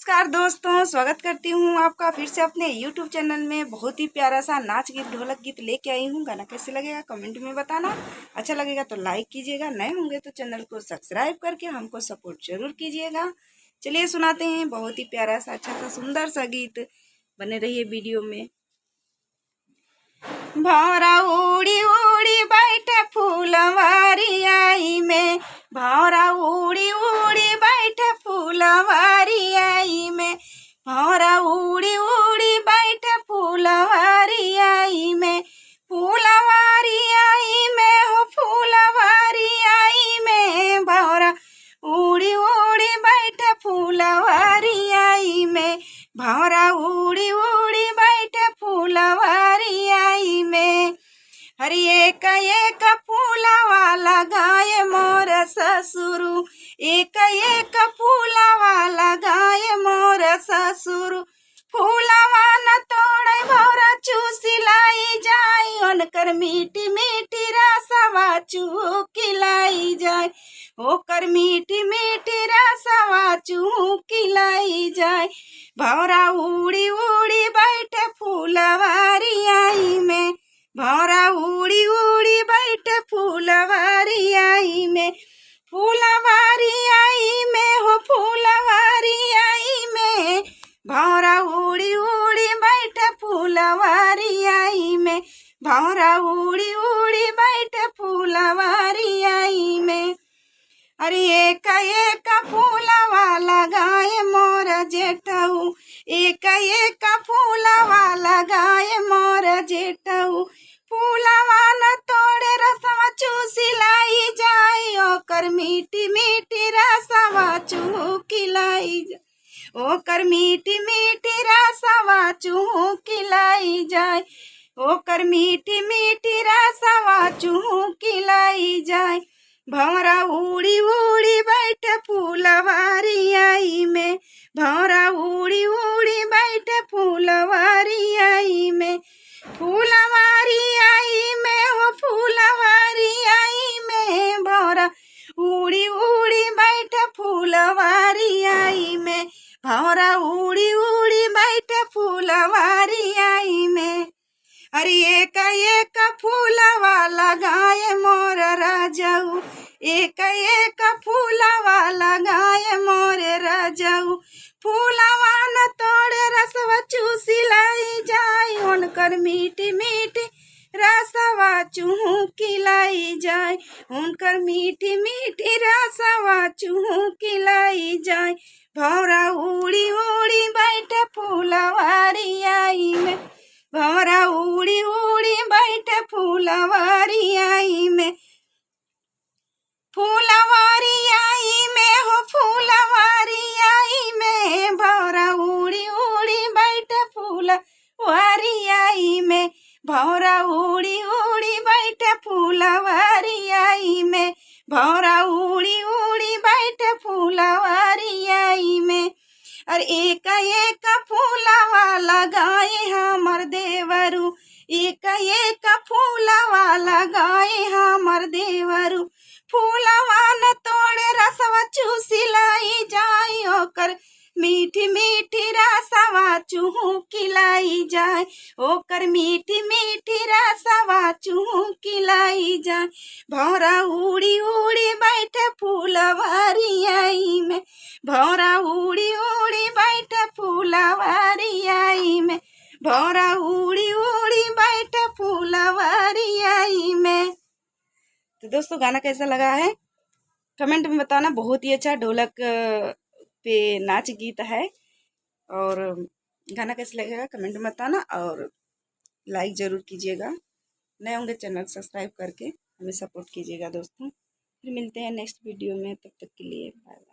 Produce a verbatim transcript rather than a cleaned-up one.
नमस्कार दोस्तों, स्वागत करती हूँ आपका फिर से अपने YouTube चैनल में। बहुत ही प्यारा सा नाच गीत, ढोलक गीत लेके आई हूँ। गाना कैसे लगेगा कमेंट में बताना, अच्छा लगेगा तो लाइक कीजिएगा, नए होंगे तो चैनल को सब्सक्राइब करके हमको सपोर्ट जरूर कीजिएगा। चलिए सुनाते हैं बहुत ही प्यारा सा, अच्छा सा, सुंदर सा गीत। बने रहिए वीडियो में। भौरा उड़ी उड़ी बैठे फुलवारी आई में, भौरा उड़ी उड़ी बैठे फुलवारी आई में, भौरा उड़ी उड़ी बैठे फुलवारी आई में, फुलवारी आई में हो, फुलवारी आई में, भौरा उड़ी उड़ी बैठे फुलवारी आई में, भौरा उड़ी उड़ी बैठे फुलवारी आई में। हर एक एक फूलवा लगाए मोर ससुरु, एक एक फूलवा लगाए मोर ससुरु। फूलवा न तोड़े भौरा चूसी लाई जाए, उनकर मीठी मीठी रसवा चूकी लाई जाए, ओकर मीठी मीठी रसवा चूकी लाई जाए। भौरा उड़ी उड़ी बैठे फुलवारी आई में, भौरा उड़ी उड़ी बैठे फुलवारी आई में, फुलवारी आई में हो, फुलवारी आई में, भौरा उड़ी उड़ी बैठे फुलवारी आई में, भौरा उड़ी उड़ी बैठे फुलवारी आई में। अरे एक एक फूलवा लगाए मोर जेठऊ, एक एक फूलवा लगाए मोर जेठऊ। फूलवा न तोड़े रसवा चूसी लाई जाए, ओकर मीठी मीठी रसवा चूकी लाई जाए, ओकर मीठी मीठी रसवा चूकी लाई जाए, ओकर मीठी मीठी रसवा चूकी लाई जाए। भौरा उड़ी उड़ी बैठे फुलवारी आई में, भौरा उड़ी उड़ी बैठे फुलवारी आई में, फुलवारी आई में हो, फुलवारी आई में, भौरा उड़ी उड़ी बैठे फुलवारी आई में, भौरा उड़ी उड़ी बैठे फुलवारी आई में। अरे एक एक फूलवा लगाए मोर राजाऊ, एक एक फूलवा लगाए मोर राजाऊ। फूलवा न तोड़े रसवा चूसी लाई जाए, उनकर मीठी मीठी रसवा चूकी लाई जाए, उनकर मीठी मीठी रसवा चूकी लाई जाए। भौरा उड़ी उड़ी बैठे फुलवारी आई में, भौरा उड़ी उड़ी बैठे फुलवारी आई में, फुलवारी आई में हो, फुलवारी आई में, भौरा उड़ी उड़ी बैठे फुलवारी आई में, भौरा उड़ी उड़ी बैठे फुलवारी आई में, भौरा उड़ी उड़ी बैठे फुलवारी आई में। अरे एक एक फूलवा लगाए हमर देवरू, एक एक फूलवा लगाए हमर देवरू। फूलवा न तोड़े रसवा चूसी लाई जाए, ओकर मीठी मीठी रसवा चूकी लाई जाए, ओकर मीठी मीठी रसवा चूकी लाई जाए। भौरा उड़ी उड़ी बैठे फुलवारी आई में, भौरा उड़ी उड़ी बैठे फुलवारी आई में, भौरा उड़ी उड़ी बैठे फुलवारी आई में। तो दोस्तों, गाना कैसा लगा है कमेंट में बताना। बहुत ही अच्छा ढोलक, अ, पे नाच गीत है। और गाना कैसा लगेगा कमेंट में बताना और लाइक ज़रूर कीजिएगा। नए होंगे चैनल सब्सक्राइब करके हमें सपोर्ट कीजिएगा दोस्तों। फिर मिलते हैं नेक्स्ट वीडियो में, तब तक के लिए बाय बाय।